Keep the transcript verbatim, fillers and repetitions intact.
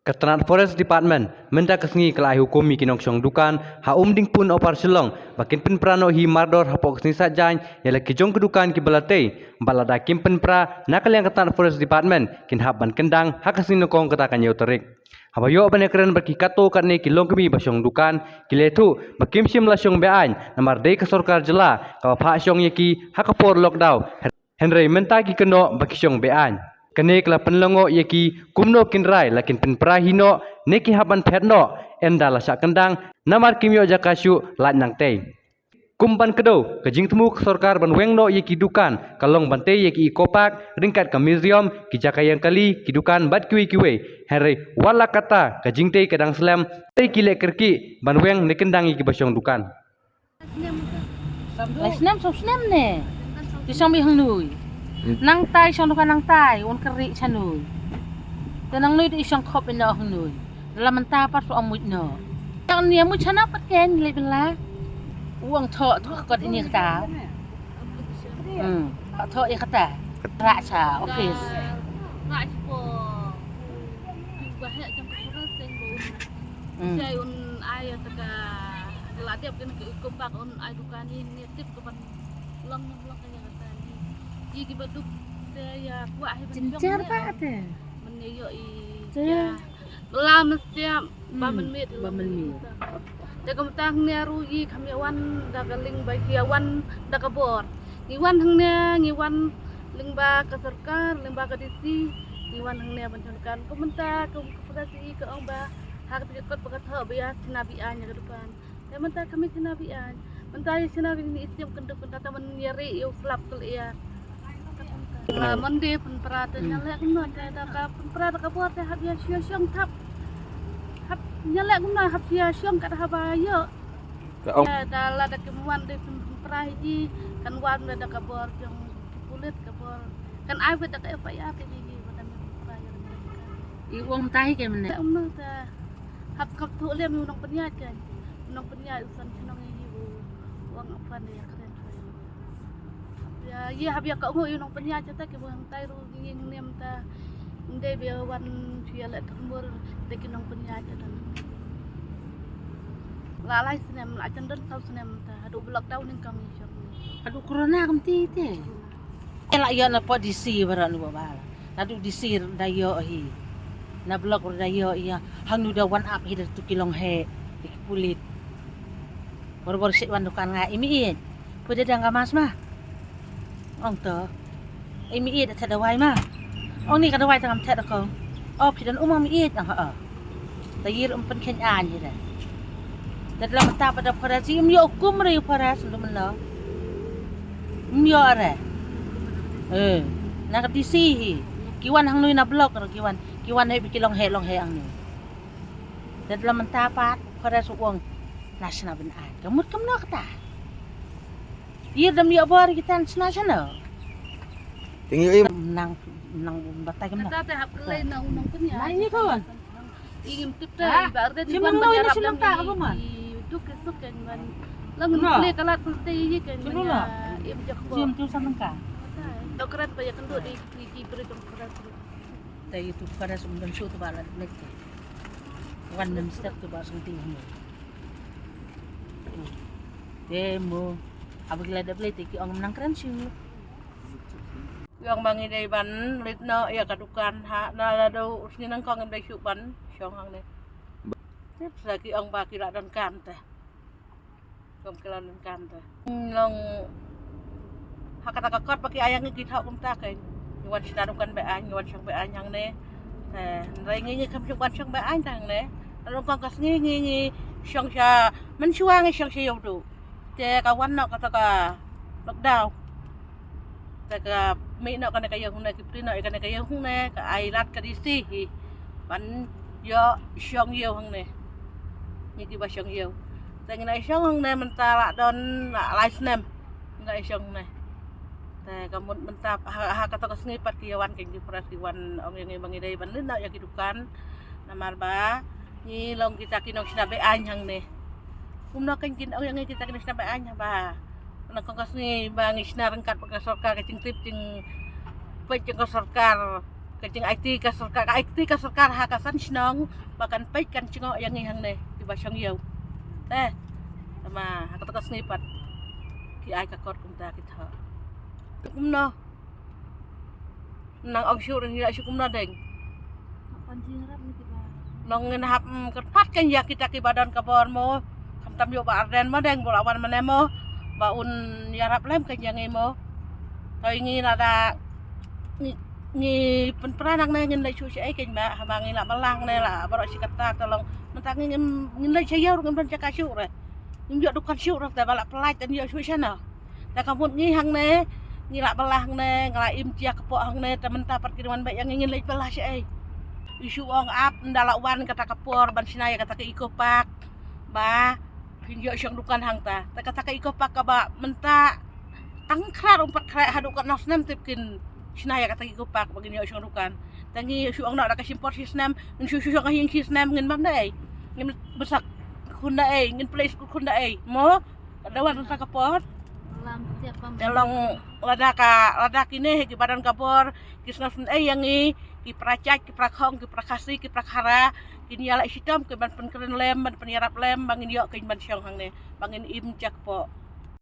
Ka tnat Forest Department mynta ka sngi ka la ai hukum ïa ki nongshong dukan ha Umdingpun Upper Shillong ba kin pynpra noh hi mardor hapoh ka sngi Saitjaiñ ïa la ki jong ki dukan kiba la tei, bad lada kim pynpra na ka liang ka tnat Forest Department kin hap ban kyndang ha ka sngi Nyngkong kata ka hynñiew tarik. Haba ïoh ban ïakren bad ki katto katne ki longkmie ba shong dukan, ki la ïathuh ba kim shym la shong be-aiñ namar dei ka sorkar jylla kaba phah shong ïa ki ha ka por lockdown. Hynrei mynta ki kynnoh ba ki shong be-aiñ. Kane ka la pynlyngngoh ïa ki kumno kin rai, la kin pynpra hi noh ne ki hap ban phet noh, ynda la shah kyndang namar kim ïoh jaka shuh lait nangtei. Kum ban kdew, ka jingthmu ka sorkar ban weng noh ïa ki dukan ka long ban tei ïa ki Eco Park ryngkat ka museum, ki jaka ïeng kali, ki dukan bad kiwei kiwei. Hynrei wat la katta, ka jingtei ka dang slem, tei ki leh kyrkieh ban weng ne kyndang ïa kiba shong dukan. Lai snem, saw snem ne. Ki shong beit hangnoi. Hmm. Nangtai shong dukan nangtai, un kyrkieh shanoi. Te nangnoi te i shong khop ïa noh hangnoi. La mynta pat sa ong muid noh. Tang nia muid shano pat ken lei bela. U ong thoh, thoh kot ïa kata. Hmm. Thoh ïa kata. Rak sha office. Rak sha po. Ba heh jong ka forest teng ba un. Hmm. Shai un ai ïa ta ka la dep ken ka Eco Park un ai dukan ïa ni tip ka ban long long ka ïa kata ni. Ïa kiba duk te ïa kwah hi ban jong. Jinjar ne, ba te. Mane ïoh i. Te. Ïa. Ba la mesti ba, hmm, mynmiet ba mynmiet. Te kumta hangne ruh ïa kham ïa wan da ka lyngba ïa wan da ka bor. Ngi wan hangne, ngi wan lyngba ka sorkar, lyngba ka D C, ngi wan hangne ban shong dukan. Kumta kum ka pagasi ka ong ba ha ka tiket kot ba ka thoh ba ïa shna be-aiñ ïa ka dukan. Te mynta ka mih shna be-aiñ. Mynta ïa shna be-aiñ i siem kyndup mynta ta man ïa ri ïa u slap kul ïa. La Monday pynpra te, hmm, ïa leh kumno te da ka pynpra da ka bor te hap ïa shia shong thap. Hap ïa leh kumno hap ïa shong kat haba ïoh. Ka ong. Te da la da kim wan de pynpra hi ji kan wan da ka bor jong ki pulit ka bor. Kan ai wet da ka F I R te ji ji ba da pynpra ïa. I ong tai ke mene. Te ong no te. Hap kap tu lem u nongpynïaid kan. U nongpynïaid u san chnong ïa u ong apan ïa kren. Ïa, ïa hap ïa ka ngu ïa u nongpynïaid ta ki bang tai ruh ïa ngim ta. Ndei bia wan ïa leh tymur te ki nongpynïaid ta. La lai snem, la chandon saw snem ta. Haduh block down ning kam ïa shong. Haduh corona kam ti te. Ela ïa na po D C baroh nu ba bala. Naduh D C ruh da ïoh hi. Na block ruh da ïoh ïa. Hangnu da wan ap hi da tu ki long he. Di ki pulit. Bor bor sik wan dukan nga imi ïeit. Pui da dang ka mas ma. Ong to. Imi ïeit da dawai ma. Ong ni ka dawai tang am da ko. Oh, phi don um imi ïeit ang ha. Ta yir um pynkheiñ aiñ hi da. Te la mynta pat da forest, im ïoh kum re forest ndu mynno. Im ïoh re. Eh, na ka D C hi. Ki wan hangnoi na block ro ki wan. Ki wan hei biki long hei long hei hangnoi. Te la mynta pat forest u ong. Na shna bin aiñ. Ka mut kam no kata. Yir dam ïoh bor ki tan shna shna. Ting ïoh im. Nang, nang batai kam no. Kata te hap klei na u nongpynïaid. Na ini kawan. Ïa ngim tip te, ah, ba arda di wan ban ïarap lem ïa i duk i suk kan ban. Lang ngi klet kalat pynte ïa kan ban ïa im jak bor. Sim tu sa nangka. Dokret ba ïa kynduh di ki, ki bri jong kras. Te ïa tu kras um don shu tu ba la lek. Wan nem step tu ba sung ti hmu. Te mo. Aba ki la dep lei te ki ong nang kren shu. Ki ong ba ngi dei ban leit noh ïa ka dukan ha, na la dei u sngi nyngkong ngim dei shuh ban shong hangne. Tip sa ki ong ba ki la donkam te. Kum ki la donkam te. Long ha kata ka kot ba ki ai ïa ngi ki thoh kumta kein. Ngi wan shna dukan be-aiñ, ngi wan shong be-aiñ hangne. Te hynrei ngi ngi kham shong wan shong be-aiñ te hangne. Nyngkong ka sngi ngi ngi shong sha mynshuwa ngi shong sha ïew duh. Te ka wan noh kata ka lockdown. Te ka mih noh kane ka ïew hangne, ki plie noh ïa kane ka ïew hangne, ka ai lad ka D C hi. Ban ïoh shong ïew hangne. Ngi kiba shong ïew. Te ngi la shong hangne mynta la don la lai snem. Ngi la shong hangne. Te ka mut mynta ha, ha kata ka sngi pat ki ïa wan kein ki press ki wan ong ïa ngi ba ngi dei ban leit noh ïa ki dukan. Namar ba ngi long kita ki nongshna be-aiñ hangne. Kumno kein kin ong ïa ngi kita ki nongshna be-aiñ haba na kong ka sngi ba ngi shna ryngkat bad ka sorkar ka jingtip jingpeit jong ka sorkar Ka jing aiti ka sorkar, ka aiti ka sorkar ha ka san shnong ba kan peit kan jngoh ïa ngi hangne kiba shong ïew. Te tama ha kata ka sngi pat ki ai ka kot kumta ki thoh. Kumno? Nang ong shuh rin ïa shuh kumno deng. Nong ngin hap, mm, kyrpad kan ïa kita kiba don ka bor mo. Khamtam ïoh Bah Ardent mo deng, ba la wan mynne mo, ba un ïarap lem kan ïa ngi mo. Toi ngi lada ngi, ngi pynpra nangne ngin leit shuh shaei kan, ba haba ngi la bylla hangne la baroh shi katta te long. Mynta ngi ngim, ngin leit sha ïew ruh ngim don jaka shuh re. Ngim ïoh dukan shuh re te ba la pyllait te ïoh shuh shano. Te ka mut ngi hangne, ngi la bylla hangne, nga la im jia kpoh hangne, te mynta pat ki dang wan beit ïa ngi, ngin leit bylla shaei. I shu ong ap ynda la wan kata ka por ban shna ïa kata ka Eco Park ba phin ïoh shong dukan hangta. Te kata ka Eco Park kaba mynta tang khreh ruh pat khreh, haduh katno snem tip kin shna ïa kata ka Eco Park ba ngin ïoh shong dukan. Te ngi shu ong noh da ka shim por shi snem, ngin shu shu shong ha ïing shi snem, ngin bam da ei, ngin bsa khun da ei, ngin pynleit skul khun da ei mo. Ka da wan kata ka por. Te long lada ka, lada kine kiba don ka bor ki sngewsynei ïa ngi, ki para jait, ki para khong, ki para Khasi, ki para Khara, kin ïaleh shitom ki ban pynkren lem, ban pynïarap lem ba ngin ïoh kin ban shong hangne, ba ngin im jia kpoh.